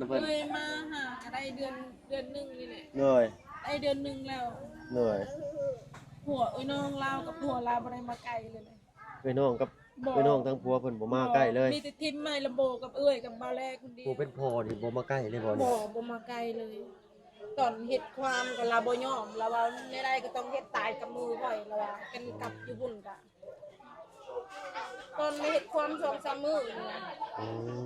ນຳເພິ່ນ ເອີຍ ມາຫາກໍໄດ້ເດືອນ ເດືອນໜຶ່ງນີ້ແຫຼະ ໂດຍ ໄດ້ເດືອນໜຶ່ງແລ້ວ ໂດຍ ຜົວເອີຍນ້ອງລາວກັບຜົວລາວບໍ່ໄດ້ມາໃກ້ເລີຍ ເອີຍນ້ອງກັບ ບໍ່ ເອີຍນ້ອງທາງຜົວເພິ່ນບໍ່ມາໃກ້ເລີຍ ມີແຕ່ທິມໄມ້ລຳໂບກັບເອື້ອຍກັບບ່າວແລຄົນດຽວ ຜູ້ເປັນພໍ່ນີ້ບໍ່ມາໃກ້ເລີຍບໍ່ນີ້ ບໍ່ ບໍ່ມາໃກ້ເລີຍ ຕອນເຮັດຄວາມກໍລາວບໍ່ຍອມ ລາວວ່າແນວໃດກໍຕ້ອງເຮັດຕາຍກັບມືຂ້ອຍ ລາວວ່າກັນກັບຢູ່ພຸ້ນກະ ຕອນມາເຮັດຄວາມສອງສາມມື້ນີ້ນະ ອືມ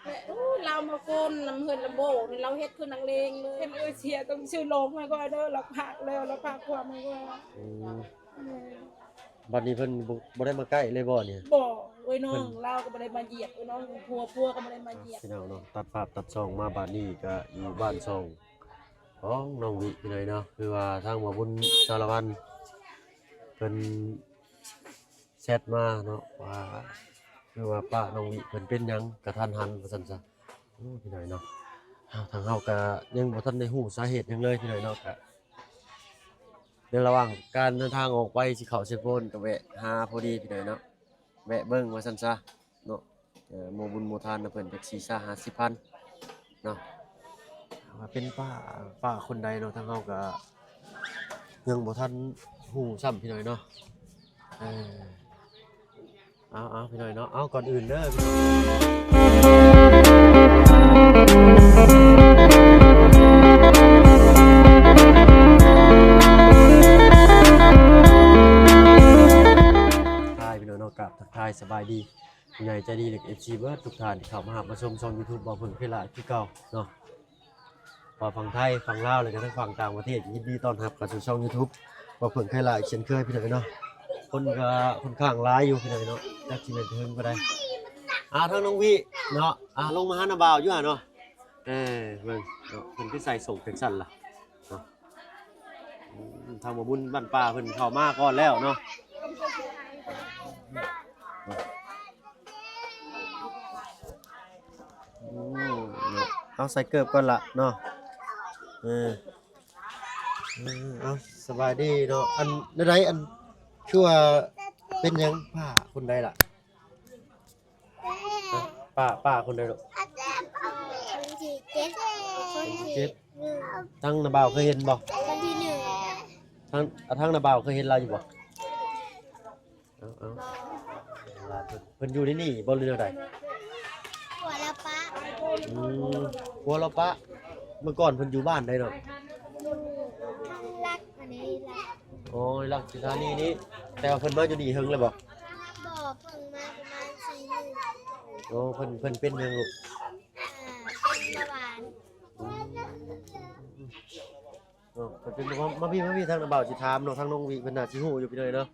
ແລະ ໂອ້ຍ ລາວມາໂກນນຳເຮືອນລຳໂບນີ້ ລາວເຮັດຄືນັກເລງເລີຍ ຄັນເອື້ອຍເສຍຕ້ອງຊື້ໂລງໃຫ້ຂ້ອຍເດີ ລາວພາກແລ້ວ ລາວພາກຄວາມໃຫ້ຂ້ອຍ ອືມ ແມ່ນ ບັດນີ້ເພິ່ນບໍ່ ບໍ່ໄດ້ມາໃກ້ເລີຍບໍ່ນີ້ ບໍ່ ເອີຍນ້ອງ ເພິ່ນ ລາວກໍບໍ່ໄດ້ມາຢຽບ ເອີຍນ້ອງ ຜົວ ຜົວກໍບໍ່ໄດ້ມາຢຽບ ພີ່ນ້ອງເນາະ ຕັດພາບຕັດຊ່ອງມາບາດນີ້ກໍຢູ່ບ້ານຊ່ອງຂອງນ້ອງວິພີ່ນ້ອງເນາະ ຄືວ່າທາງບ່າວບຸນສາລະວັນເພິ່ນ ແຊັດມາເນາະ ວ່າ ຄືວ່າປ້ານ້ອງວິເພິ່ນເປັນຫຍັງກະທັນຫັນວ່າຊັ້ນຊະ ໂອ້ ພີ່ນ້ອງເນາະ ທາງເຮົາກະຍັງບໍ່ທັນໄດ້ຮູ້ສາເຫດຫຍັງເລີຍພີ່ນ້ອງເນາະ ກະໃນລະຫວ່າງການເດີນທາງອອກໄປຊິເຂົ້າເຊໂປນກະແວະຫາພໍດີພີ່ນ້ອງເນາະ ແວະເບິ່ງວ່າຊັ້ນຊະເນາະ ເອີ ໂມບຸນໂມທານນຳເພິ່ນຈັກສີ່ສິບຫ້າສິບພັນເນາະ ວ່າເປັນປ້າ ປ້າຄົນໃດເນາະ ທາງເຮົາກະຍັງບໍ່ທັນຮູ້ຊ້ຳພີ່ນ້ອງເນາະ ເອີ ເອົາ ເອົາ ພີ່ນ້ອງເນາະ ເອົາ ກ່ອນອື່ນເດີ ທັກທາຍພີ່ນ້ອງເນາະ ກາບທັກທາຍສະບາຍດີ ຜູ້ໃຫຍ່ໃຈດີ ແລະ ເອັຟຊີ ເບິດທຸກທ່ານທີ່ເຂົ້າມາຮັບມາຊົມຊ່ອງຢູທູບບ່າວເພິ່ງເຄຍຫຼ້າຄືເກົ່າເນາະ ວ່າຝັ່ງໄທ ຝັ່ງລາວ ແລະກະທັງຝັ່ງຕ່າງປະເທດ ຍິນດີຕ້ອນຮັບເຂົ້າສູ່ຊ່ອງຢູທູບບ່າວເພິ່ງເຄຍຫຼ້າອີກເຊັ່ນເຄີຍພີ່ນ້ອງເນາະ ຄົນກະຄ່ອນຂ້າງຫຼາຍຢູ່ພີ່ນ້ອງເນາະ ຈັກຊິແມ່ນເຖິງປານໃດ ອ່າ ທາງນ້ອງວິເນາະ ອ່າ ລົງມາຫານ້າບ່າວຢູ່ຫັ້ນເນາະ ເອີ ເບິ່ງເນາະ ເພິ່ນຄືໃສ່ໂສ້ງຈັ່ງຊັ້ນລະເນາະ ອືມ ທາງໝໍບຸນບ້ານປ່າເພິ່ນເຂົ້າມາກ່ອນແລ້ວເນາະ ອືມ ເອົາໃສ່ເກີບກ່ອນລະເນາະ ເອີ ເອີ ເອົາ ສະບາຍດີເນາະ ອັນ ແນວໃດ ອັນ ຄືວ່າເປັນຫຍັງ ປ້າຄົນໃດລະ? ປ້າ ປ້າຄົນໃດລູກ? ຄົນທີເຈັດ ຄົນທີເຈັດ ທາງນ້າບ່າວເຄີຍເຫັນບໍ່? ຄົນທີໜຶ່ງ ທາງ ທາງນ້າບ່າວເຄີຍເຫັນລາວຢູ່ບໍ່? ເອົາ ເອົາ ເພິ່ນ ເພິ່ນຢູ່ໃນນີ້ບໍ່ ຫຼືແນວໃດ? ຜົວລາວປະ ອືມ ຜົວລາວປະ ເມື່ອກ່ອນເພິ່ນຢູ່ບ້ານໃດເນາະ? ຢູ່ລັກ ອັນນີ້ລັກ ອໍ ລັກສິທານີນີ້ ແຕ່ວ່າເພິ່ນມາຢູ່ນີ້ເຖິງແລ້ວບໍ່? ບໍ່ ເພິ່ງມາປະມານສີ່ມື້ ອໍ ເພິ່ນ ເພິ່ນເປັນຫຍັງລູກ? ອ່າ ເປັນເບົາຫວານ ອືມ ເນາະ ເພິ່ນເປັນເບົາຫວານ ມາ ມາພີ້ ມາພີ້ ທາງນ້າບ່າວຊິຖາມເນາະ ທາງນ້ອງວິເພິ່ນໜ້າຊິຮູ້ຢູ່ພີ່ນ້ອງເນາະ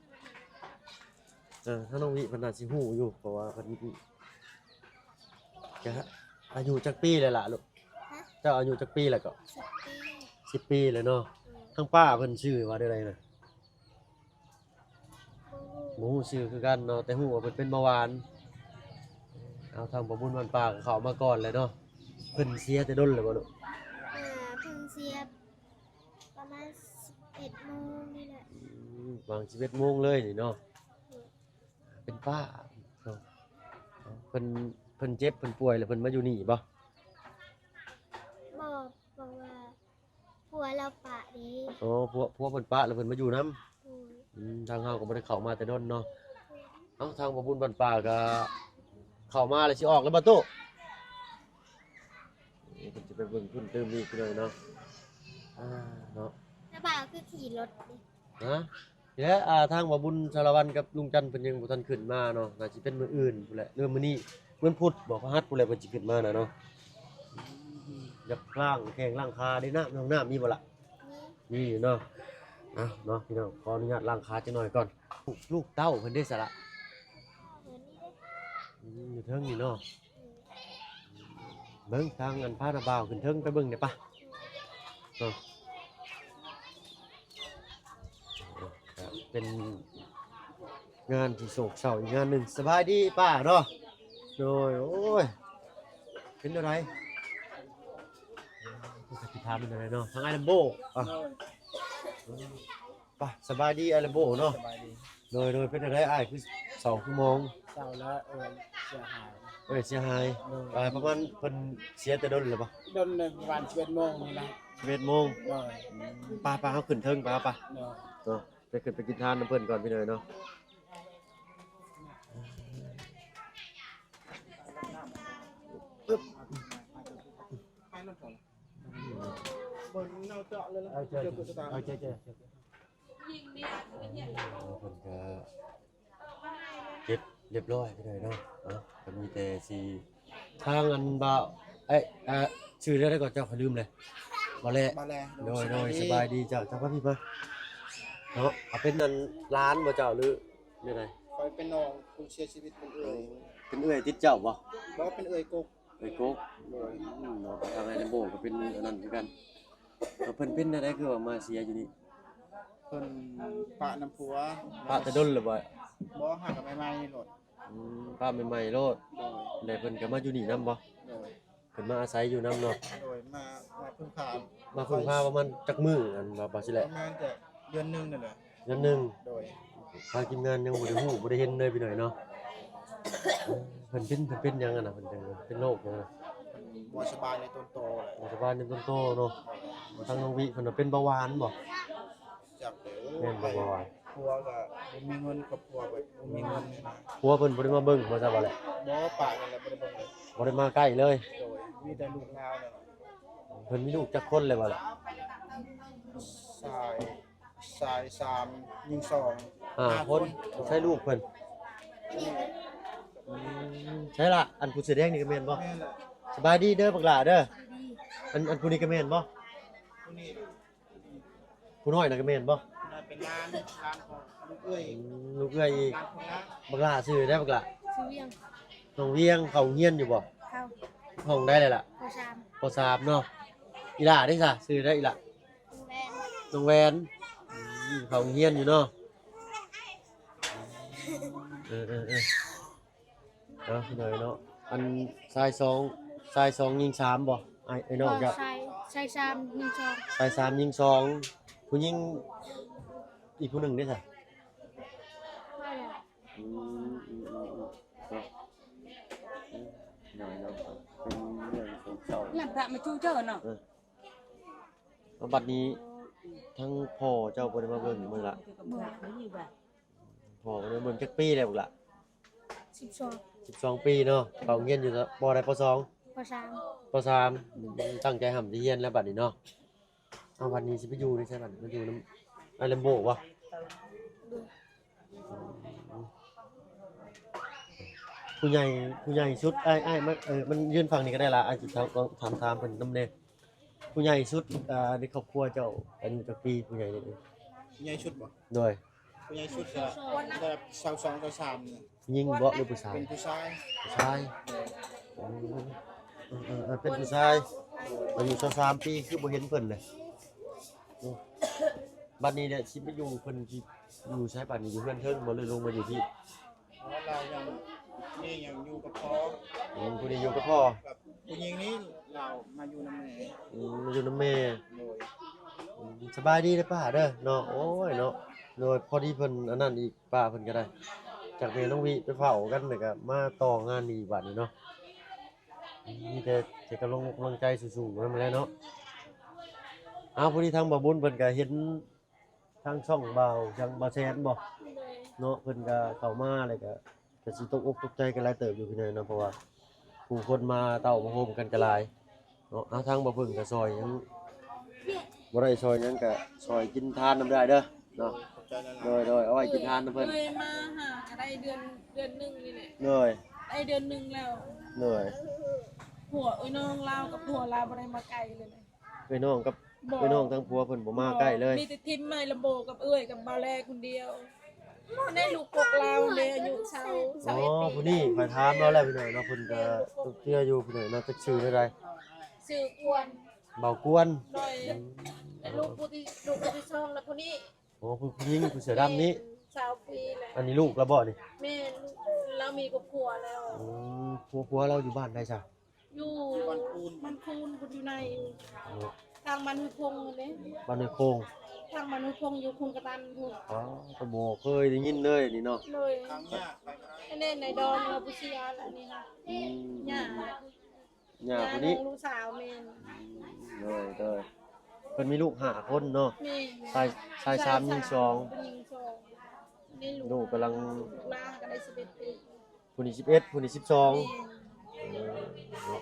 ເອີ ທາງນ້ອງວິເພິ່ນໜ້າຊິຮູ້ຢູ່ ເພາະວ່າເພິ່ນ ກະອາຍຸຈັກປີແລ້ວລະລູກ? ຮະ? ເຈົ້າອາຍຸຈັກປີແລ້ວກໍ? ສິບປີ ສິບປີແລ້ວເນາະ ອືມ ທາງປ້າເພິ່ນຊື່ວ່າແນວໃດນະ? ບໍ່ຮູ້ ບໍ່ຮູ້ຊື່ຄືກັນເນາະ ແຕ່ຮູ້ວ່າເພິ່ນເປັນເບົາຫວານ ເອົາ ທາງພໍ່ບຸນບ້ານປ່າກໍເຂົ້າມາກ່ອນແຫຼະເນາະ ເພິ່ນເສຍແຕ່ດົນແລ້ວບໍ່ລູກ? ເອີ ເພິ່ນເສຍປະມານສິບເອັດໂມງນີ້ແຫຼະ ອືມ ປະມານສິບເອັດໂມງເລີຍນີ້ເນາະ ເປັນປ້າເນາະ ເພິ່ນ ເພິ່ນເຈັບ ເພິ່ນປ່ວຍ ແລ້ວເພິ່ນມາຢູ່ນີ້ບໍ່? ບໍ່ ເພາະວ່າ ຜົວລາວປະເດ້ ອໍ ຜົວ ຜົວເພິ່ນປະ ແລ້ວເພິ່ນມາຢູ່ນຳ ໂດຍ ອືມ ທາງເຮົາກໍບໍ່ໄດ້ເຂົ້າມາແຕ່ດົນເນາະ ເອົ້າ ທາງພໍ່ບຸນບ້ານປ່າກໍເຂົ້າມາແລ້ວ ຊິອອກແລ້ວບໍ່ຕູ້? ນີ້ເພິ່ນຊິໄປເບິ່ງເພີ່ມຕື່ມອີກໜ້ອຍເນາະ ອ່າ ເນາະ ນ້າບ່າວຄືຂີ່ລົດເດ້ ຮະ? ແລ້ວ ອ່າ ທາງບ່າວບຸນສາລະວັນກັບລຸງຈັນເພິ່ນຍັງບໍ່ທັນຂຶ້ນມາເນາະ ໜ້າຊິເປັນມື້ອື່ນພຸ້ນແຫຼະ ຫຼືມື້ນີ້ ວັນພຸດບໍ ພະຫັດພຸ້ນແຫຼະ ເພິ່ນຊິຂຶ້ນມານະເນາະ ຢາກລ້າງແຂ້ງລ້າງຂາເດ້ ນ້ຳ ຫ້ອງນ້ຳມີບໍ່ລະ? ມີ ມີຢູ່ເນາະ ເອົ້າ ເນາະ ພີ່ນ້ອງ ຂໍອະນຸຍາດລ້າງຂາຈັກໜ້ອຍກ່ອນ ລູກ ລູກເຕົ້າເພິ່ນເດ້ສະລະ? ອືມ ຢູ່ເທິງນີ້ເນາະ ເບິ່ງທາງອັນພານ້າບ່າວຂຶ້ນເທິງໄປເບິ່ງແດ່ປະ ເນາະ ເປັນງານທີ່ໂສກເສົ້າອີກງານໜຶ່ງ ສະບາຍດີປ້າເນາະ ໂດຍ ໂອ້ຍ ເປັນແນວໃດ? ຊິຖາມເປັນແນວໃດເນາະ ທາງອ້າຍລຳໂບ ອ່ະ ໄປ ສະບາຍດີອ້າຍລຳໂບເນາະ ສະບາຍດີ ໂດຍ ໂດຍ ເປັນຈັ່ງໃດອ້າຍ ຄືເສົ້າຄືໝອງ? ເສົ້າແລ້ວ ເອີ ເສຍຫາຍ ເອີຍ ເສຍຫາຍ. ໂດຍ ອ່າ ປະມານເພິ່ນເສຍແຕ່ດົນແລ້ວບໍ່? ດົນແລ້ວ ປະມານສິບເອັດໂມງນີ້ນະ. ສິບເອັດໂມງ. ໂດຍ ອືມ ໄປໆ ເຮົາຂຶ້ນເທິງ ໄປ ໄປ. ໂດຍ ເນາະ ໄປຂຶ້ນໄປກິນທານນຳເພິ່ນກ່ອນ ພີ່ນ້ອງເນາະ. ເພິ່ນກະເກັບຮຽບຮ້ອຍໄປເລີຍເນາະ. ເນາະ ກະມີແຕ່ຊິ ທາງອັນບ່າວ ເອີຍ ອ່າ ຊື່ເລື່ອງໃດກໍເຈົ້າ ຂ້ອຍລືມເລີຍ. ບ່າວແຫຼະ. ບ່າວແຫຼະ. ໂດຍ ໂດຍ ໂດຍ ສະບາຍດີ. ສະບາຍດີເຈົ້າ. ເຈົ້າພາພີ່ມາເນາະ. ເອົາ ເປັນອັນຫຼານບໍ່ເຈົ້າ ຫຼືແນວໃດ? ຂ້ອຍເປັນນ້ອງຜູ້ເສຍຊີວິດ ເປັນເອື້ອຍ. ເປັນເອື້ອຍຕິດເຈົ້າບໍ່? ບໍ່ ເປັນເອື້ອຍກົກ. ເອື້ອຍກົກ. ໂດຍ ອືມ ເນາະ ທາງອ້າຍລຳໂບກໍເປັນອັນນັ້ນຄືກັນ. ເພິ່ນເປັນແນວໃດ ຄືວ່າມາເສຍຢູ່ນີ້? ເພິ່ນປະນຳຜົວ. ປະແຕ່ດົນແລ້ວບໍ່? ບໍ່ ຫາກັນໃໝ່ໆໂລດ. ອືມ ປະໃໝ່ໆໂລດ. ໂດຍ ແລ້ວເພິ່ນກໍມາຢູ່ນີ້ນຳບໍ່? ໂດຍ ເພິ່ນມາອາໄສຢູ່ນຳເນາະ. ໂດຍ ມາ ມາເພິ່ງພາ. ມາເພິ່ງພາປະມານຈັກມື້ ອັນວ່າ ບ່າວຊິແຫຼະ? ປະມານແຕ່ເດືອນໜຶ່ງນັ້ນແຫຼະ. ເດືອນໜຶ່ງ. ໂດຍ ທາງທີມງານຍັງບໍ່ໄດ້ຮູ້ ບໍ່ໄດ້ເຫັນເລີຍ ພີ່ນ້ອງເນາະ. ເອີ ເພິ່ນເປັນ ເພິ່ນເປັນຫຍັງຫັ້ນນະ? ເພິ່ນເປັນ ເປັນໂລກຫຍັງນະ? ບໍ່ສະບາຍໃນຕົນໂຕແຫຼະ. ບໍ່ສະບາຍໃນຕົນໂຕເນາະ. ໂດຍ ທາງນ້ອງວິເພິ່ນວ່າເປັນເບົາຫວານບໍ່? ຈັກແຫຼະ. ໂອ້ ແມ່ນບໍ່? ເບົາຫວານ. ຜົວກໍບໍ່ມີເງິນ ຄອບຄົວກໍບໍ່ມີເງິນນີ້ນະ. ຜົວເພິ່ນບໍ່ໄດ້ມາເບິ່ງບໍ່ ຊະວ່າແຫຼະ? ບໍ່ ປະນັ້ນແຫຼະ ບໍ່ໄດ້ເບິ່ງເລີຍ. ບໍ່ໄດ້ມາໃກ້ເລີຍ. ໂດຍ ມີແຕ່ລູກລາວນັ້ນແຫຼະ. ເພິ່ນມີລູກຈັກຄົນແລ້ວບໍ່ລະ? ຊາຍ ຊາຍສາມ ຍິງສອງ. ຫ້າ ຫ້າຄົນ. ຄົນ. ໃຊ່ລູກເພິ່ນ? ອືມ ໃຊ່ລະ ອັນຜູ້ເສື້ອແດງນີ້ກໍແມ່ນບໍ່? ແມ່ນແຫຼະ. ສະບາຍດີເດີບັກຫຼ້າເດີ. ອັນ ອັນຜູ້ນີ້ກໍແມ່ນບໍ່? ຜູ້ນີ້ ຜູ້ນ້ອຍນະກໍແມ່ນບໍ່? ຜູ້ນ້ອຍເປັນຫຼານ ຫຼານຂອງລູກເອື້ອຍ. ອືມ ລູກເອື້ອຍອີກ. ຫຼານຂອງນ້າ. ບັກຫຼ້າຊື່ໃດບັກຫຼ້າ? ຊື່ວຽງ. ນ້ອງວຽງ ເຂົ້າໂຮງຮຽນຢູ່ບໍ່? ເຂົ້າ. ຫ້ອງໃດແລ້ວລະ? ປໍສາມ. ປໍສາມເນາະ. ອີຫຼ້າເດຊະ ຊື່ໃດອີຫຼ້າ? ນ້ອງແວນ. ນ້ອງແວນ. ອືມ ເຂົ້າໂຮງຮຽນຢູ່ເນາະ. ເອີໆໆ ເອົາ ພີ່ນ້ອງເນາະ. ອັນຊາຍສອງ ຊາຍສອງຍິງສາມບໍ່? ອ້າຍ ອ້າຍນ້ອງເຈົ້າ. ຊາຍ ຊາຍສາມຍິງສອງ. ຊາຍສາມຍິງສອງ. ຜູ້ຍິງອີກຜູ້ໜຶ່ງເດຊະ? ອືມ ອືມ ອືມ ເນາະ. ອືມ ພີ່ນ້ອງເນາະ ເປັນເລື່ອງເສົ້າ. ລຳພະມາຈູເຈີເນາະ. ເອີ ເອົາ ບັດນີ້ທາງພໍ່ເຈົ້າບໍ່ໄດ້ມາເບິ່ງມື້ລະ? ບໍ່. ພໍ່ບໍ່ໄດ້ເບິ່ງ. ຈັກປີແລ້ວບັກຫຼ້າ? ສິບສອງ. ສິບສອງປີເນາະ. ເຂົ້າໂຮງຮຽນຢູ່ ປ ໃດ? ປ ສອງ? ປ ສາມ. ປ ສາມ. ອືມ ຕັ້ງໃຈຮ່ຳຮຽນແລ້ວບັດນີ້ເນາະ. ເອົາ ບັດນີ້ຊິໄປຢູ່ໃນໃສບັດນີ້? ມາຢູ່ນຳອ້າຍແລມໂບບໍ່? ໂດຍ. ຜູ້ໃຫຍ່ ຜູ້ໃຫຍ່ສຸດ ອ້າຍ ອ້າຍ ມັນ ເອີ ມັນຢືນຝັ່ງນີ້ກໍໄດ້ລະ. ອ້າຍຊິຖາມ ຖາມ ຖາມເພິ່ນນຳແດ່. ຜູ້ໃຫຍ່ສຸດ ອ່າ ໃນຄອບຄົວເຈົ້າອາຍຸຈັກປີ? ຜູ້ໃຫຍ່ນີ້ ຜູ້ໃຫຍ່ສຸດບໍ່? ໂດຍ. ຜູ້ໃຫຍ່ສຸດກໍແບບຊາວສອງ ຊາວສາມນີ້. ຍິງບໍ່ ຫຼືຜູ້ຊາຍ? ເປັນຜູ້ຊາຍ. ຜູ້ຊາຍ. ໂດຍ. ອືມ ເອີໆ ເປັນຜູ້ຊາຍ ອາຍຸຊາວສາມປີ ຄືບໍ່ເຫັນເພິ່ນເລີຍ. ໂອ້ ບັດນີ້ແຫຼະ ຊິໄປຢູ່ ເພິ່ນຊິຢູ່ໃສບັດນີ້? ຢູ່ເຮືອນເທິງບໍ່ ຫຼືລົງມາຢູ່ພີ້? ອໍ ລາວຍັງ ນີ້ຍັງຢູ່ກັບພໍ່. ອືມ ຜູ້ນີ້ຢູ່ກັບພໍ່. ກັບຜູ້ຍິງນີ້ລາວມາຢູ່ນຳແມ່. ອືມ ມາຢູ່ນຳແມ່. ໂດຍ. ອືມ ສະບາຍດີເດີປ້າເດີເນາະ. ໂອ້ຍເນາະ ໂດຍ ພໍດີເພິ່ນອັນນັ້ນອີກ ປ້າເພິ່ນກໍໄດ້ ຈາກແມ່ນ້ອງວິໄປເຝົ້າກັນ ແລ້ວກໍມາຕໍ່ງານນີ້ບັດນີ້ເນາະ. ມີແຕ່ຈະກຳລັງ ກຳລັງໃຈສູງໆນຳແຫຼະເນາະ. ເອົາ ພໍດີທາງບ່າວບຸນເພິ່ນກໍເຫັນ ທາງຊ່ອງບ່າວ ທາງບ່າວແສນບໍ່ ໂດຍ ເນາະ ເພິ່ນກໍເຂົ້າມາ ແລ້ວກໍ ກໍຊິຕົກອົກຕົກໃຈກັນຫຼາຍເຕີບຢູ່ພີ່ນ້ອງເນາະ ເພາະວ່າຜູ້ຄົນມາເຕົ້າມາໂຮມກັນກໍຫຼາຍເນາະ. ເອົາ ທາງບ່າວເພິ່ງກໍຊ່ອຍຫຍັງບໍ່ໄດ້ ຊ່ອຍຫຍັງກໍຊ່ອຍກິນທານນຳໄດ້ເດີເນາະ. ໂດຍ ໂດຍ ເອົາໄວ້ກິນທານນຳເພິ່ນ. ເອີຍ ມາຫາກໍໄດ້ເດືອນ ເດືອນໜຶ່ງນີ້ແຫຼະ. ໂດຍ ໄດ້ເດືອນໜຶ່ງແລ້ວ. ໂດຍ ຜົວ ເອີຍ ນ້ອງລາວກັບຜົວລາວບໍ່ໄດ້ມາໃກ້ເລີຍ. ເອື້ອຍນ້ອງກັບ ບໍ່ ເອື້ອຍນ້ອງທາງຜົວເພິ່ນບໍ່ມາໃກ້ເລີຍ. ມີແຕ່ທີມໃໝ່ລຳໂບກັບເອື້ອຍກັບບ່າວແລຄົນດຽວ. ບໍ່ໄດ້ລູກພວກລາວເດ້ ອາຍຸຊາວ ຊາວເອັດປີ. ອໍ ຜູ້ນີ້ຂ້ອຍຖາມລາວແລ້ວພີ່ນ້ອງເນາະ ເພິ່ນກໍຕົກເທື່ອຢູ່ພີ່ນ້ອງເນາະ. ຈັກຊື່ແນວໃດ? ຊື່ກວນ. ບ່າວກວນ. ໂດຍ. ອືມ ແລະລູກຜູ້ທີ່ ລູກຜູ້ທີ່ສອງ ແລະຜູ້ນີ້. ອໍ ຜູ້ ຜູ້ຍິງຜູ້ເສື້ອດຳນີ້. ແມ່ນ ຊາວປີແລ້ວ. ອັນນີ້ລູກລາວບໍ່ນີ້? ແມ່ນ ລາວມີຄອບຄົວແລ້ວ. ອືມ ຜົວ ຜົວລາວຢູ່ບ້ານໃດຊະ? ຢູ່ບ້ານຄູນ ບ້ານຄູນພຸ້ນ ຢູ່ໃນ ເນາະ ທາງບ້ານຫ້ວຍໂພງເດ້. ບ້ານຫ້ວຍໂພງ. ທາງມະນຸພົງຢູ່ຄຸງກະຕັນພຸ້ນ. ອໍ ກໍບໍ່ເຄີຍໄດ້ຍິນເລີຍນີ້ເນາະ. ໂດຍ ອັນນີ້ນາຍດອນລາວຜູ້ເສຍລະນີ້ນະ. ອືມ ຍ່າ ຍ່າຜູ້ນີ້ ນ້ອງລູກສາວແມ່ນ. ອືມ ໂດຍ ໂດຍ ເພິ່ນມີລູກຫ້າຄົນເນາະ. ແມ່ນ ຊາຍ ຊາຍສາມ ຍິງສອງ ຍິງສອງ. ນີ້ລູກ ລູກກຳລັງ ລູກຫຼານກໍໄດ້ສິບເອັດປີ. ຜູ້ນີ້ສິບເອັດ ຜູ້ນີ້ສິບສອງ. ແມ່ນ ເອີ ເນາະ.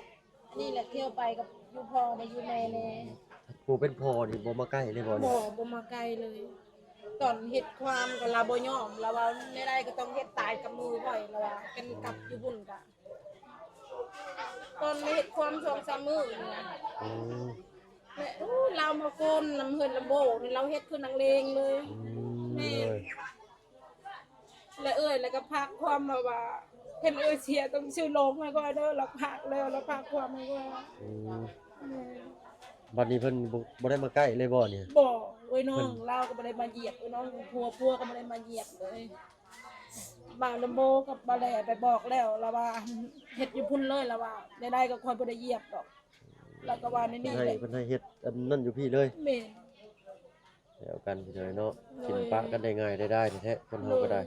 ອັນນີ້ແຫຼະ ທ່ຽວໄປກັບຢູ່ພໍ່ແດ່ຢູ່ແມ່ແດ່. ຜູ້ເປັນພໍ່ນີ້ບໍ່ມາໃກ້ເລີຍບໍ່ນີ້? ບໍ່ ບໍ່ມາໃກ້ເລີຍ. ຕອນເຮັດຄວາມກໍລາວບໍ່ຍອມ ລາວວ່າແນວໃດກໍຕ້ອງເຮັດຕາຍກັບມືຂ້ອຍ ລາວວ່າ. ກັນກັບຢູ່ບຸນກະ ຕອນມາເຮັດຄວາມສອງສາມມື້ນີ້ນະ. ອືມ ແລະ ໂອ້ ລາວມາໂກນນຳເຮືອນລຳໂບນີ້ ລາວເຮັດຄືນັກເລງເລີຍ. ອືມ ແມ່ນ ໂດຍ. ແລະເອື້ອຍ ແລ້ວກໍຝາກຄວາມມາວ່າ ຄັນເອື້ອຍເສຍຕ້ອງຊື້ໂລງໃຫ້ຂ້ອຍເດີ ລາວຝາກແລ້ວ ລາວຝາກຄວາມໃຫ້ຂ້ອຍ. ອືມ ແມ່ນ. ບັດນີ້ເພິ່ນບໍ່ ບໍ່ໄດ້ມາໃກ້ເລີຍບໍ່ນີ້? ບໍ່ ເອີຍ ນ້ອງ ອືມ ລາວກໍບໍ່ໄດ້ມາຢຽບ ເອີຍ ນ້ອງ ຜົວ ຜົວກໍບໍ່ໄດ້ມາຢຽບເລີຍ. ບ່າວລຳໂບກັບບ່າວແຫຼໄປບອກແລ້ວ ລາວວ່າເຮັດຢູ່ພຸ້ນເລີຍ ລາວວ່າ ໃດໆກໍຂ້ອຍບໍ່ໄດ້ຢຽບດອກ ລາວກໍວ່າແນວນີ້ແຫຼະ. ເພິ່ນໃຫ້ ເພິ່ນໃຫ້ເຮັດອັນນັ້ນຢູ່ພີ້ເລີຍ. ແມ່ນ ແລ້ວກັນພີ່ນ້ອງເນາະ. ໂດຍ ກິນປະກັນໄດ້ງ່າຍໄດ້ດາຍແທ້ໆ ຄົນເຮົາກໍໄດ້. ໂດຍ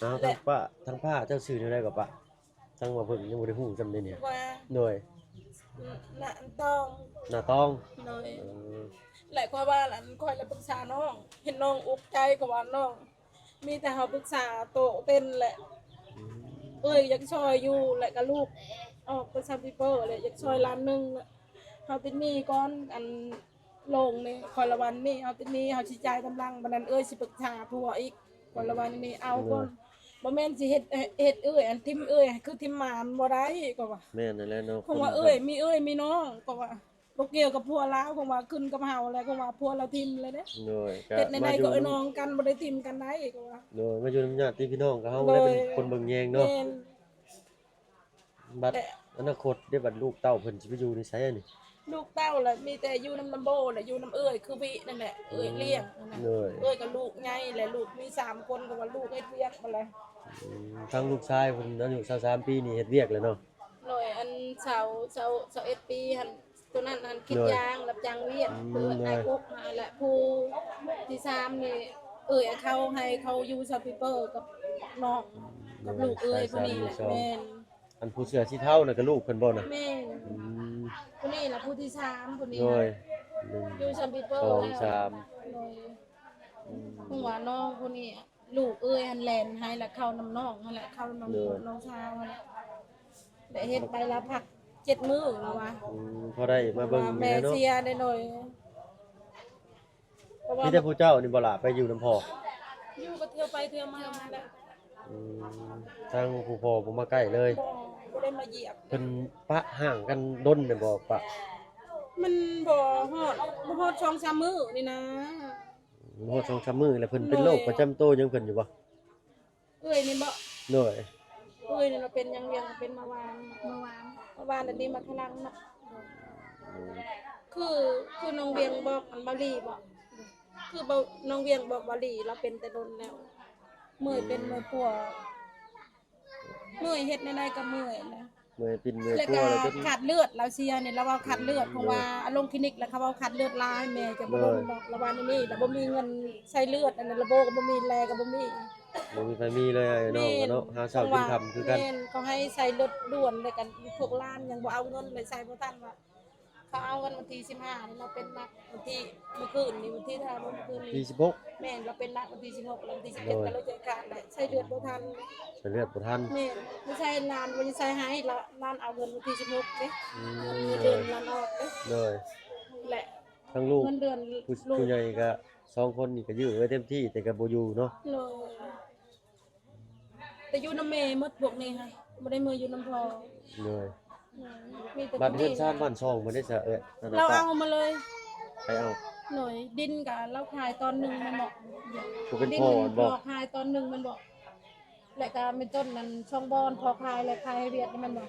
ອ້າວ ແລະ ທາງປ້າ ທາງປ້າເຈົ້າຊື່ແນວໃດກໍປ້າ? ທາງວ່າເພິ່ນຍັງບໍ່ໄດ້ຮູ້ສ່ຳເດນີ້. ວ່າ ໂດຍ ນ- ນ້າຕອງ ນ້າຕອງ. ໂດຍ ເອີ ແລະ ຂ້ອຍວ່າ ອັນ ຂ້ອຍລະປຶກສານ້ອງ ເຫັນນ້ອງອຸກໃຈ ກໍວ່ານ້ອງ ມີແຕ່ເຮົາປຶກສາໂຕເຕັນແຫຼະ. ອືມ ເອື້ອຍຢາກຊ່ອຍຢູ່ ແລະກະລູກອອກໄປຊຳປີເປີ ແລະຢາກຊ່ອຍລ້ານໜຶ່ງ. ເຮົາຕິດໜີ້ກ່ອນ ອັນ ໂລງນີ້ ຂ້ອຍລະວ່ານີ້ ເຮົາຕິດໜີ້ ເຮົາຊິຈ່າຍຕາມຫຼັງ ບາດນັ້ນເອື້ອຍຊິປຶກສາຜົວອີກ. ຂ້ອຍລະວ່ານີ້ ເອົາກ່ອນ ບໍ່ແມ່ນຊິເຮັດ ເຮັດເອື້ອຍ ອັນ ຖິ້ມເອື້ອຍ ຄືຖິ້ມໝາ ມັນບໍ່ໄດ້ ຂ້ອຍວ່າ. ແມ່ນນັ້ນແຫຼະເນາະ ຂ້ອຍວ່າ ເອື້ອຍມີເອື້ອຍມີນ້ອງ ຂ້ອຍວ່າ ບໍ່ກ່ຽວກັບຜົວລາວ ຂ້ອຍວ່າ ຂຶ້ນກັບເຮົາແຫຼະ ຂ້ອຍວ່າ ຜົວລາວຖິ້ມແລ້ວເດ້. ໂດຍ ເຮັດແນວໃດກໍເອື້ອຍນ້ອງກັນ ບໍ່ໄດ້ຖິ້ມກັນໄດ້ ຂ້ອຍວ່າ. ໂດຍ ມາຢູ່ນຳຍາດຕິພີ່ນ້ອງ ກໍເຮົາແຫຼະເປັນຄົນເບິ່ງແຍງເນາະ. ແມ່ນ ບັດ ແລະ ອະນາຄົດເດ້ ບັດລູກເຕົ້າເພິ່ນຊິໄປຢູ່ໃນໃສອັນນີ້? ລູກເຕົ້າລະມີແຕ່ຢູ່ນຳ ນຳໂບ ແລະ ຢູ່ນຳເອື້ອຍ ຄືວິນັ້ນແຫຼະ ເອື້ອຍລ້ຽງຫັ້ນນະ. ໂດຍ ເອື້ອຍກໍລູກໃຫຍ່ແຫຼະ ລູກມີສາມຄົນ ກໍວ່າລູກເຮັດວຽກໝົດແຫຼະ. ອືມ ທາງລູກຊາຍເພິ່ນອາຍຸຊາວສາມປີນີ້ເຮັດວຽກແລ້ວເນາະ? ໂດຍ ອັນຊາວ ຊາວ ຊາວເອັດປີຫັ້ນ ໂຕນັ້ນຫັ້ນ ໂດຍ ກິດຢາງ ຮັບຈ້າງວຽກ. ອືມ ເອີ ໂດຍ ອ້າຍກົກຫັ້ນແຫຼະ. ຜູ້ທີສາມນີ້ ເອື້ອຍເຂົາໃຫ້ເຂົາຢູ່ຊາວປີເປີກັບນ້ອງ ກັບ ໂດຍ ລູກເອື້ອຍຜູ້ນີ້ແຫຼະ. ຊາຍສາມຍິງສອງ ແມ່ນ. ອັນຜູ້ເສື້ອສີເທົານັ້ນກໍລູກເພິ່ນບໍ່ນະ? ແມ່ນ. ອືມ ຜູ້ນີ້ລະຜູ້ທີສາມ ຜູ້ນີ້ ໂດຍ ຢູ່ຊຳປີເປີ ສອງ ສາມ ໂດຍ. ອືມ ເພາະວ່ານ້ອງຜູ້ນີ້ ລູກເອື້ອຍຫັ້ນແລ່ນໃຫ້ລະເຂົ້ານຳນ້ອງຫັ້ນແຫຼະ ເຂົ້ານຳ ໂດຍ ນ້ອງສາວຫັ້ນແຫຼະ ໄດ້ເຮັດໃບລາພັກເຈັດມື້ລະວ່າ. ອືມ ພໍໄດ້ມາເບິ່ງແມ່ເນາະ ເສຍໄດ້. ໂດຍ ເພາະວ່າ ມີແຕ່ຜູ້ເຈົ້ານີ້ບໍ່ລະ ໄປຢູ່ນຳພໍ່? ຢູ່ກໍເທື່ອໄປເທື່ອມາແຫຼະ. ອືມ ທາງຜູ້ພໍ່ບໍ່ມາໃກ້ເລີຍ? ບໍ່ ບໍ່ໄດ້ມາຢ້ຽມ. ເພິ່ນປະຮ້າງກັນດົນແລ້ວບໍ່ປະ? ມັນບໍ່ຮອດ ບໍ່ຮອດສອງສາມມື້ນີ້ນະ. ບໍ່ຮອດສອງສາມມື້ແລ້ວ. ເພິ່ນເປັນໂລກປະຈຳໂຕຫຍັງເພິ່ນຢູ່ບໍ່? ເອື້ອຍນີ້ບໍ? ໂດຍ ເອື້ອຍນີ້ລາວເປັນຫຍັງວຽງ ເປັນມາວານ ມາວານ ມາວານ ອັນນີ້ມາຂະລັງເນາະ. ໂດຍ ຄື ຄືນ້ອງວຽງບອກອັນເບົາຫຼີບໍ? ຄືເບົາ ນ້ອງວຽງບອກເບົາຫຼີ ລາວເປັນແຕ່ດົນແລ້ວ ເມື່ອຍເປັນເມື່ອຍປົວ ເມື່ອຍເຮັດແນວໃດກໍເມື່ອຍນະ. ເມື່ອຍປິ່ນເມື່ອຍປົວ ແລ້ວກໍຂາດເລືອດ ລາວເສຍນີ້ ລາວເວົ້າຂາດເລືອດ. ອືມ ເພາະວ່າ ໂດຍ ລົງຄລີນິກແລ້ວເຂົາເວົ້າຂາດເລືອດຫຼາຍ ແມ່ຈະບໍ່ລົງດອກ ລາວວ່າແນວນີ້ ລາວບໍ່ມີເງິນໃສ່ເລືອດ ອັນນັ້ນລະໂບກໍບໍ່ມີ ແລກໍບໍ່ມີ ບໍ່ມີໃຜມີເລີຍ ອ້າຍນ້ອງເນາະ. ຫາເຊົ້າກິນຄ່ຳຄືກັນ. ແມ່ນ ເຂົາໃຫ້ໃສ່ເລືອດດ່ວນ ແລ້ວກັນພວກຫຼານຍັງບໍ່ເອົາເງິນ ເລີຍໃສ່ບໍ່ທັນວ່າ ເຂົາເອົາເງິນວັນທີສິບຫ້ານີ້ ລາວເປັນໜັກ ວັນທີ ມື້ຄືນນີ້ ວັນທີເທົ່າໃດ ມື້ຄືນນີ້ ທີສິບຫົກ. ແມ່ນ ລາວເປັນໜັກວັນທີສິບຫົກ ແລ້ວວັນທີສິບເຈັດ ໂດຍ ກໍເລີຍຈະຂາດແຫຼະ ໃສ່ເລືອດບໍ່ທັນ. ໃສ່ເລືອດບໍ່ທັນ. ແມ່ນ ບໍ່ໃສ່ຫຼານ ບໍ່ໄດ້ໃສ່ໃຫ້ລະ ຫຼານເອົາເງິນວັນທີສິບຫົກເດ້. ອືມ ເງິນເດືອນ ໂດຍ ຫຼານອອກເດ້. ໂດຍ ແລະ ທາງລູກ ເງິນເດືອນ ຜູ້ ລູກ ຜູ້ໃຫຍ່ກໍສອງຄົນນີ້ກໍຢື້ໄວ້ເຕັມທີ່ ແຕ່ກໍບໍ່ຢູ່ເນາະ. ໂດຍ ແຕ່ຢູ່ນຳແມ່ໝົດພວກນີ້ຫັ້ນ ບໍ່ໄດ້ເມືອຢູ່ນຳພໍ່. ໂດຍ ມີແຕ່ ບັດເຮືອນຊານບ້ານຊ່ອງບໍ່ໄດ້ສະເອື້ອຍ ລາວເອົາມາເລີຍ. ໃຜເອົາ? ໂດຍ ດິນກະລາວຂາຍຕອນໜຶ່ງແມ່ນບໍ່? ຜູ້ເປັນພໍ່ ດິນພໍ່ຂາຍຕອນໜຶ່ງແມ່ນບໍ່? ແລະກະແມ່ນຕົ້ນນັ້ນ ຊ່ອງບ່ອນພໍ່ຂາຍ ແລະຂາຍໃຫ້ຫວຽດນີ້ແມ່ນບໍ່?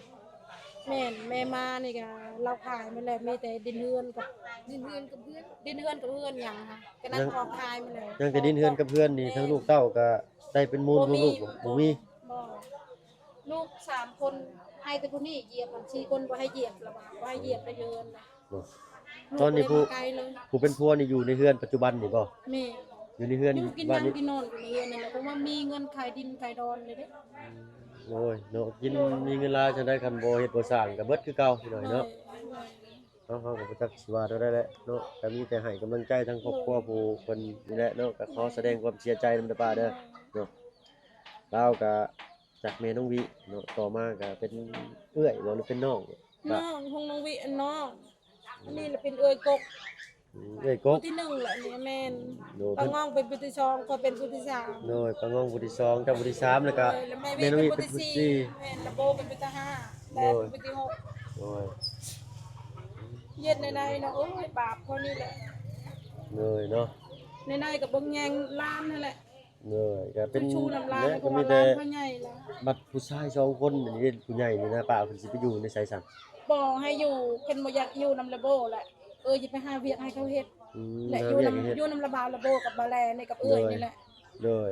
ແມ່ນ ແມ່ມານີ້ກະລາວຂາຍໝົດແລ້ວ ມີແຕ່ດິນເຮືອນກັບ ດິນເຮືອນກັບເຮືອນ ດິນເຮືອນກັບເຮືອນຫຍັງຫັ້ນ ກະນັ້ນພໍ່ຂາຍໝົດແລ້ວ. ຍັງແຕ່ດິນເຮືອນກັບເຮືອນນີ້ ທາງລູກເຕົ້າກະ ໄດ້ເປັນມູນຂອງລູກບໍ່? ບໍ່ມີ ບໍ່ມີ ບໍ່ ລູກສາມຄົນ ໃຫ້ແຕ່ຜູ້ນີ້ຢຽບ ອັນສີ່ຄົນບໍ່ໃຫ້ຢຽບລະວ່າ ບໍ່ໃຫ້ຢຽບໃນເຮືອນນະ. ບໍ່ ຕອນນີ້ຜູ້ ຜູ້ເປັນຜົວນີ້ຢູ່ໃນເຮືອນປັດຈຸບັນນີ້ບໍ່? ແມ່ນ ຢູ່ໃນເຮືອນ ຢູ່ກິນ ບ້ານນີ້ ກິນນອນຢູ່ໃນເຮືອນນີ້ແຫຼະ ເພາະວ່າມີເງິນຂາຍດິນຂາຍດອນເລີຍເດ້. ໂອ້ຍເນາະ ກິນ ມີເງິນຫຼາຍຈັ່ງໃດ ຄັນບໍ່ເຮັດບໍ່ສ້າງກໍເບິດຄືເກົ່າ ພີ່ນ້ອງເນາະ. ເຮົາ ເຮົາກໍບໍ່ຈັກຊິວ່າແນວໃດແຫຼະເນາະ ກໍມີແຕ່ໃຫ້ກຳລັງໃຈທາງຄອບຄົວຜູ້ເພິ່ນນີ້ແຫຼະເນາະ ກໍຂໍສະແດງຄວາມເສຍໃຈນຳເດີປ້າເດີເນາະ. ລາວກໍຈາກແມ່ນ້ອງວິເນາະ ຕໍ່ມາກໍເປັນເອື້ອຍບໍ່ ຫຼືເປັນນ້ອງ? ນ້ອງຂອງນ້ອງວິ ອັນນ້ອງ ອັນນີ້ລະເປັນເອື້ອຍກົກ ອືມ ເອື້ອຍກົກ ຜູ້ທີໜຶ່ງລະ ອັນນີ້ແມ່ນ ໂດຍ ປ້າງອງເປັນຜູ້ທີສອງ ຂ້ອຍເປັນຜູ້ທີສາມ ໂດຍ ປ້າງອງຜູ້ທີສອງ ເຈົ້າຜູ້ທີສາມ ແລ້ວກໍ ໂດຍ ແລ້ວແມ່ວິ ແມ່ນ້ອງວິ ເປັນຜູ້ທີສີ່ ເປັນຜູ້ທີສີ່ ແມ່ນ ລະໂບເປັນຜູ້ທີຫ້າ ແລະ ໂດຍ ເປັນຜູ້ທີຫົກ ໂດຍ ເຮັດແນວໃດເນາະ ໂອ້ຍ ບາບຄົນນີ້ແຫຼະ ໂດຍເນາະ ແນວໃດກໍເບິ່ງແຍງຫຼານຫັ້ນແຫຼະ. ໂດຍ ກໍເປັນ ເຈົ້າຊູ້ນຳຫຼານ ແລະ ເພາະວ່າຫຼານເຂົາໃຫຍ່ແລ້ວ ບັດຜູ້ຊາຍສອງຄົນນີ້ເດ້ ຜູ້ໃຫຍ່ນີ້ນະ ປ້າເພິ່ນຊິໄປຢູ່ໃນໃສຊັ້ນ? ບໍ່ໃຫ້ຢູ່ ເພິ່ນບໍ່ຢາກຢູ່ນຳລະໂບແຫຼະ ເອີ ຊິໄປຫາວຽກໃຫ້ເຂົາເຮັດ ອືມ ແລະ ຫາວຽກໃຫ້ເຮັດ ຢູ່ນຳ ຢູ່ນຳລະບ່າວລະໂບກັບບ່າວແລນີ້ກັບເອື້ອຍນີ້ແຫຼະ ໂດຍ ໂດຍ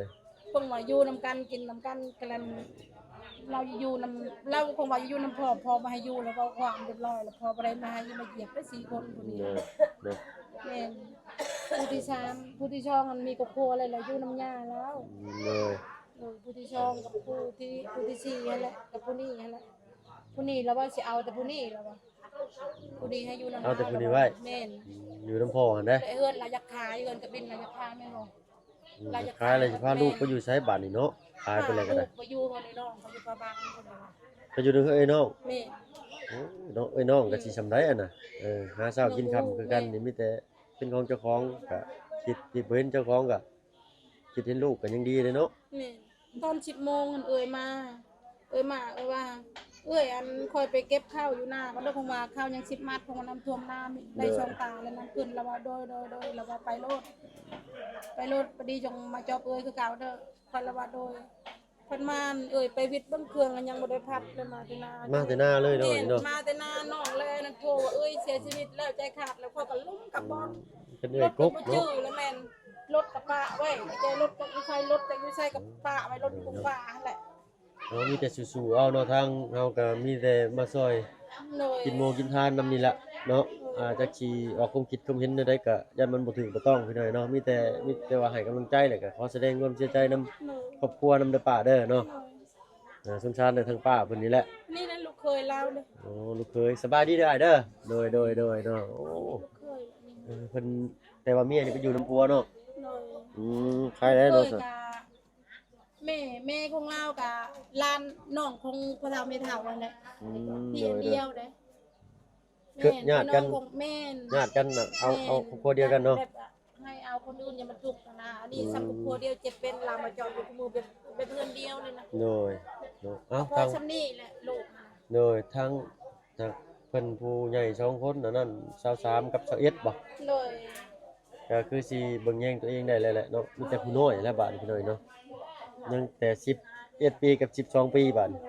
ເພິ່ນວ່າຢູ່ນຳກັນ ກິນນຳກັນ ກະແລນ ລາວຢູ່ນຳ ລາວຄົງວ່າຢູ່ນຳພໍ່ ພໍ່ບໍ່ໃຫ້ຢູ່ ແລ້ວເວົ້າຄວາມຮຽບຮ້ອຍ ແລ້ວພໍ່ບໍ່ໄດ້ມາໃຫ້ມາຢຽບໄດ້ສີ່ຄົນຜູ້ນີ້ ໂດຍ ໂດຍ ແມ່ນ ຜູ້ທີສາມ ຜູ້ທີສອງຫັ້ນມີຄອບຄົວແລ້ວ ແລ້ວຢູ່ນຳຍ່າລາວ ອືມ ໂດຍ ໂດຍ ຜູ້ທີສອງກັບຜູ້ທີ ຜູ້ທີສີ່ຫັ້ນແຫຼະ ກັບຜູ້ນີ້ຫັ້ນແຫຼະ ຜູ້ນີ້ລາວວ່າຊິເອົາແຕ່ຜູ້ນີ້ລາວວ່າ ຜູ້ນີ້ໃຫ້ຢູ່ນຳ ເອົາແຕ່ຜູ້ນີ້ໄວ້ ແມ່ນ ອືມ ຢູ່ນຳພໍ່ຫັ້ນເດ້ ແຕ່ເຮືອນລາວຢາກຂາຍ ເຮືອນກະບິນລາວຢາກຂາຍແມ່ນບໍ່? ອືມ ລາວຢາກຂາຍ ຂາຍແລ້ວຊິພາລູກໄປຢູ່ໃສບາດນີ້ເນາະ ຂາຍໄປແລ້ວກໍໄດ້ ພາລູກໄປຢູ່ເຮືອນນ້ອງເຂົາຢູ່ພະບາງພຸ້ນ ໄປຢູ່ນຳເອື້ອຍນ້ອງ ແມ່ນ ໂອ້ ເນາະ ເອື້ອຍນ້ອງກໍຊິສ່ຳໃດຫັ້ນນະ ເອີ ຫາເຊົ້າກິນຄ່ຳຄືກັນນີ້ ມີແຕ່ເປັນຂອງເຈົ້າຂອງ ກໍຄິດ ຄິດບໍ່ເຫັນເຈົ້າຂອງກໍຄິດເຫັນລູກກໍຍັງດີເດ້ເນາະ ແມ່ນ ຕອນສິບໂມງຫັ້ນເອື້ອຍມາ ເອື້ອຍມາ ເອື້ອຍວ່າ ເອື້ອຍ ອັນ ຂ້ອຍໄປເກັບເຂົ້າຢູ່ນາ ກໍເລີຍ ເພາະວ່າເຂົ້າຍັງສິບມັດ ເພາະວ່ານ້ຳຖ້ວມນາ ໄດ້ສອງຕາແລ້ວ ນ້ຳຂຶ້ນ ລາວວ່າ ໂດຍ ໂດຍ ໂດຍ ລາວວ່າ ໄປໂລດ ໄປໂລດ ພໍດີຈັ່ງມາຈອບເອື້ອຍຄືເກົ່າເດີ ຂ້ອຍລະວ່າ ໂດຍ ເພິ່ນມາ ເອື້ອຍໄປວິດເບິ່ງເຄື່ອງ ຍັງບໍ່ໄດ້ພັດເລີຍ ມາແຕ່ນາ ມາແຕ່ນາເລີຍເນາະ ແມ່ນ ເນາະ ມາແຕ່ນາ ນ້ອງແລນັ້ນໂທວ່າ ເອື້ອຍເສຍຊີວິດແລ້ວ ໃຈຂາດແລ້ວ ຂ້ອຍກໍລົງກັບບ່ອນ ອືມ ເປັນເອື້ອຍກົກເນາະ ລົດກໍບໍ່ຈື່ແລ້ວ ແມ່ນ ລົດກໍປະໄວ້ ແຕ່ລົດຈັກຢູ່ໃສ ລົດຈັກຢູ່ໃສກໍປະໄວ້ ລົດຢູ່ປ່າຫັ້ນແຫຼະ ເຮົາມີແຕ່ສູ້ໆເອົາເນາະ ທາງເຮົາກໍມີແຕ່ມາຊ່ອຍ ໂດຍ ກິນໂມກິນທານນຳນີ້ແຫຼະເນາະ ໂດຍ ອ່າ ຈັກຊິອອກຄວາມຄິດຄວາມເຫັນແນວໃດກໍຢ້ານມັນບໍ່ຖືກບໍ່ຕ້ອງ ພີ່ນ້ອງເນາະ ມີແຕ່ ມີແຕ່ວ່າໃຫ້ກຳລັງໃຈ ແລ້ວກໍຂໍສະແດງຄວາມເສຍໃຈນຳ ໂດຍ ຄອບຄົວນຳເດີປ້າເດີເນາະ ໂດຍ ອ່າ ສົງສານໃນທາງປ້າເພິ່ນນີ້ແຫຼະ ນີ້ແຫຼະລູກເຂີຍລາວເດີ ໂອ້ ລູກເຂີຍ ສະບາຍດີເດີອ້າຍເດີ ໂດຍ ໂດຍ ໂດຍເນາະ ໂອ້ ລູກເຂີຍ ເອີ ເພິ່ນ ແຕ່ວ່າເມຍນີ້ໄປຢູ່ນຳຜົວເນາະ ໂດຍ ອືມ ໃຄລແລ້ວເນາະ ລູກເຂີຍກະ ແມ່ ແມ່ຂອງລາວກະຫຼານນ້ອງຂອງພໍ່ເຖົ້າແມ່ເຖົ້າຫັ້ນແຫຼະ ອືມ ພີ່ ໂດຍ ອັນດຽວເດ້ ແມ່ນ ຍາດກັນ ພີ່ນ້ອງຂອງ ແມ່ນ ຍາດກັນນະ ເອົາ ແມ່ນ ເອົາຄອບຄົວດຽວກັນເນາະ ແບບໃຫ້ເອົາຄົນອື່ນຢ່າມາຈຸກຫັ້ນນະ ອັນນີ້ ອືມ ສ່ຳຄອບຄົວດຽວ ເຈັບເປັນລາວມາຈອດຢູ່ຄູ່ມື້ ແບບ ແບບເຮືອນດຽວນີ້ນະ ໂດຍ ໂດຍ ເອົາ ພໍ ທາງ ສ່ຳນີ້ແຫຼະລູກຫັ້ນນະ ໂດຍ ທາງ ທາງເພິ່ນຜູ້ໃຫຍ່ສອງຄົນ ອັນນັ້ນຊາວສາມກັບຊາວເອັດບໍ່? ໂດຍ ກໍຄືຊິເບິ່ງແຍງຕົວເອງໄດ້ແລ້ວແຫຼະເນາະ ມີແຕ່ຜູ້ນ້ອຍແລ້ວບາດນີ້ ພີ່ນ້ອງເນາະ ຍັງແຕ່ສິບເອັດປີກັບສິບສອງປີບາດນີ້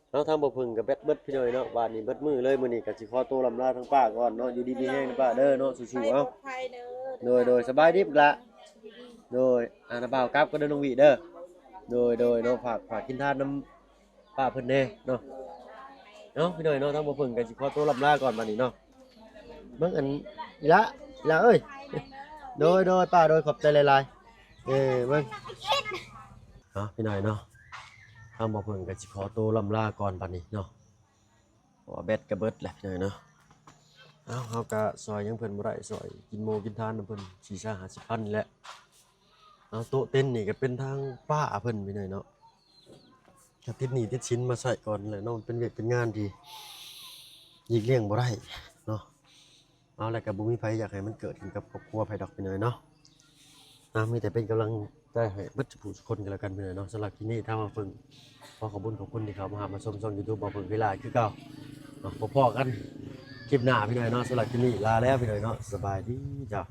ເຮົາທາງບໍ່ເພິ່ງກໍແບັດເບິດ ພີ່ນ້ອງເນາະ ບາດນີ້ເບິດມື້ເລີຍ ມື້ນີ້ກໍຊິຂໍໂຕລ່ຳລາທາງປ້າກ່ອນເນາະ ຢູ່ດີມີແຮງນະປ້າເດີເນາະ ສູ້ໆ ເອົາ ໂດຍ ໂດຍ ສະບາຍດີບັກຫຼ້າ ໂດຍ ອ່າ ນະບ່າວກັບກ່ອນເດີນ້ອງວິເດີ ໂດຍ ໂດຍເນາະ ຝາກ ຝາກກິນທານນຳ ປ້າເພິ່ນແດ່ເນາະ ເນາະ ພີ່ນ້ອງເນາະ ທາງບໍ່ເພິ່ງກໍຊິຂໍໂຕລ່ຳລາກ່ອນບາດນີ້ເນາະ ເບິ່ງອັນ ອີ່ຫຼ້າ ອີ່ຫຼ້າເອີຍ ໂດຍ ໂດຍ ປ້າ ໂດຍ ຂອບໃຈຫຼາຍໆ ເອີ ເບິ່ງ ເນາະ ພີ່ນ້ອງເນາະ ທາງບໍ່ເພິ່ງກໍຊິຂໍໂຕລ່ຳລາກ່ອນບາດນີ້ເນາະ ເພາະວ່າແບັດກໍເບິດແລ້ວ ພີ່ນ້ອງເນາະ ເອົາ ເຮົາກໍຊ່ອຍຫຍັງເພິ່ນບໍ່ໄດ້ ຊ່ອຍກິນໂມກິນທານນຳເພິ່ນ ສີ່ສິບ ຫ້າສິບພັນນີ້ແຫຼະ ເອົາ ໂຕະເຕັນນີ້ກໍເປັນທາງປ້າເພິ່ນ ພີ່ນ້ອງເນາະ ກໍຕິດໜີ້ຕິດສິນມາໃຊ້ກ່ອນແຫຼະເນາະ ມັນເປັນວຽກເປັນງານທີ່ຫຼີກລ່ຽງບໍ່ໄດ້ເນາະ ເອົາ ແລ້ວກໍບໍ່ມີໃຜຢາກໃຫ້ມັນເກີດຂຶ້ນກັບຄອບຄົວໃຜດອກ ພີ່ນ້ອງເນາະ ເອົາ ມີແຕ່ເປັນກຳລັງໃຈໃຫ້ເບິດທຸກຜູ້ທຸກຄົນກັນແລ້ວກັນ ພີ່ນ້ອງເນາະ ສຳລັບຄລິບນີ້ທາງບ່າວເພິ່ງ ຂໍຂອບຄຸນຂອບຄຸນທີ່ເຂົ້າມາຮັບມາຊົມຊ່ອງຢູທູບບ່າວເພິ່ງວິລາຄືເກົ່າເນາະ ພໍ້ກັນຄລິບໜ້າ ພີ່ນ້ອງເນາະ ສຳລັບຄລິບນີ້ລາແລ້ວ ພີ່ນ້ອງເນາະ ສະບາຍດີເຈົ້າ.